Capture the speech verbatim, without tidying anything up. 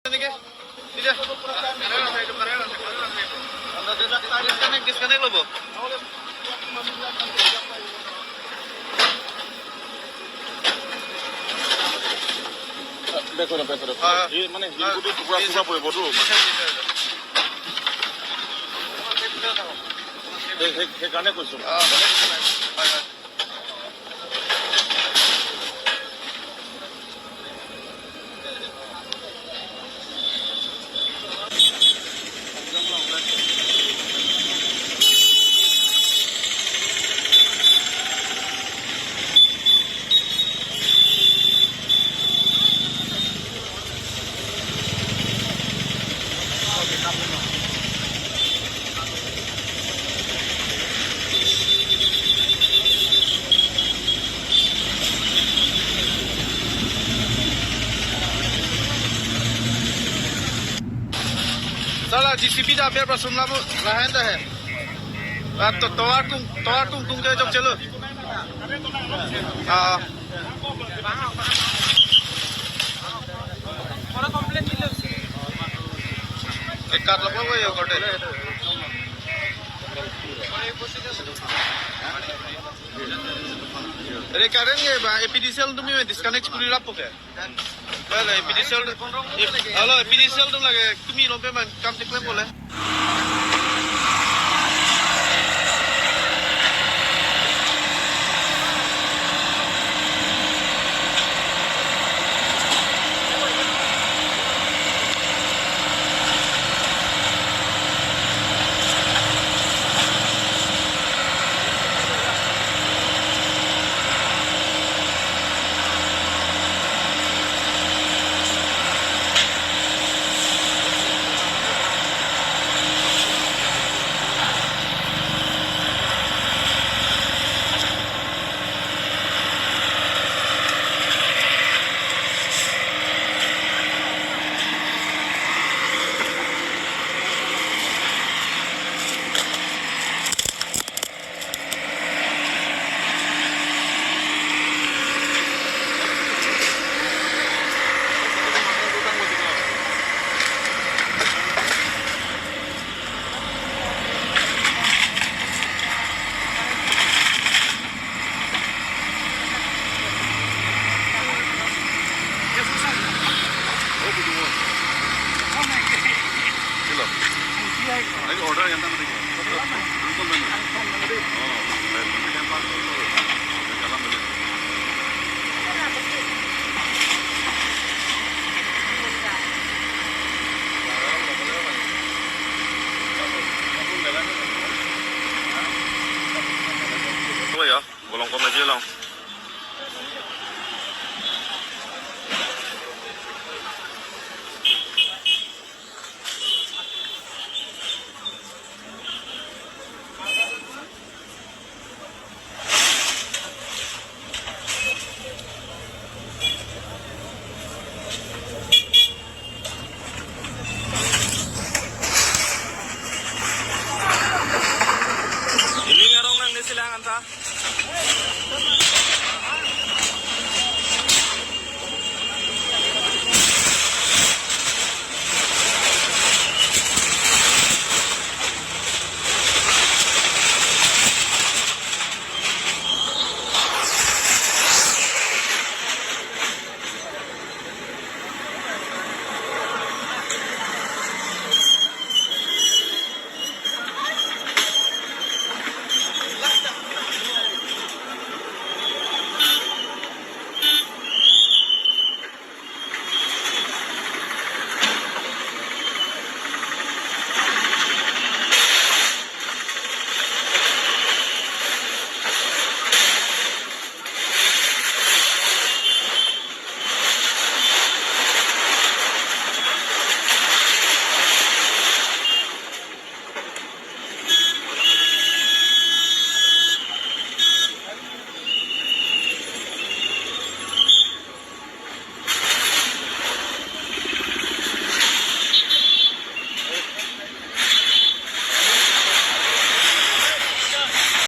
Disconnect, disconnect lobo. Back কৰা, back কৰা। হা, হা। এই মানে হা। শিলগুটি টুকুৰা ফুটা পৰিবতো। সেই, সেই, সেইকাৰণে কৈছো। অ, হয়, হয়। Sala, J C B ta aber pasun lamu lahen ta hai. Ah, to, tovar kung, tovar kung kung ke jok chelo. Ah. Ek kat lok lok yo korte. Are current ke ba A P D C L tumi me disconnect kuri lapo ke. Well, A P D C L, alo, A P D C L tum lage tumi rompe man kam cheklem bole. Silo. Ayo order yang tadi. Belum tadi. Oh, baik. Nanti yang pas.